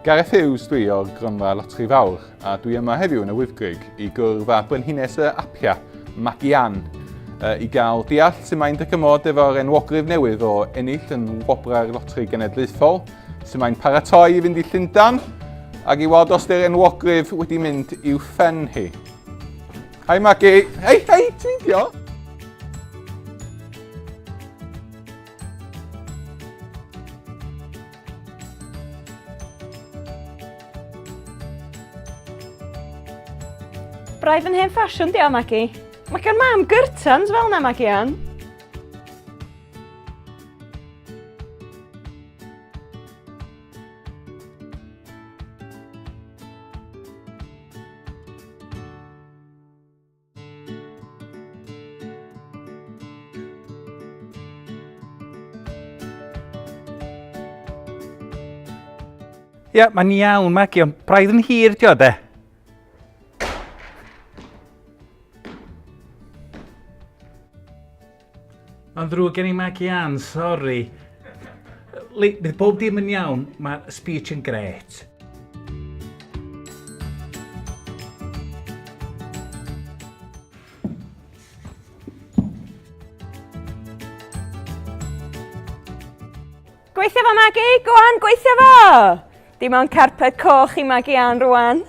Gareth Hughes dwi o'r Gronfa Lotri Fawr a dwi yma heddiw yn y Wyddgrug i gwrdd â Brenhines y Apia, Maggie Ann, i gael deall sut mae'n dygymod efo'r enwogrif newydd o ennill yn Wobrau'r Lotri Genedlaethol, sut mae'n paratoi i fynd i Llundain, ac i weld os di'r enwogrif wedi mynd i'w phen hi. Hi Maggie! Hei, hei, ti'n dio? Braidd yn hen ffasiwn di o, Magi. Mae gan mam gyrtans fel na, Magi Ann. Ia, mae'n iawn, Magi, ond braidd yn hir dio, de. Mae'n ddrwg gen i Magi Ann, sori. Li, bydd bob dim yn iawn, mae'r speech yn gret. Gweithio fo, Magi! Go on, gweithio fo! Dim ond carped coch i Magi Ann rwan.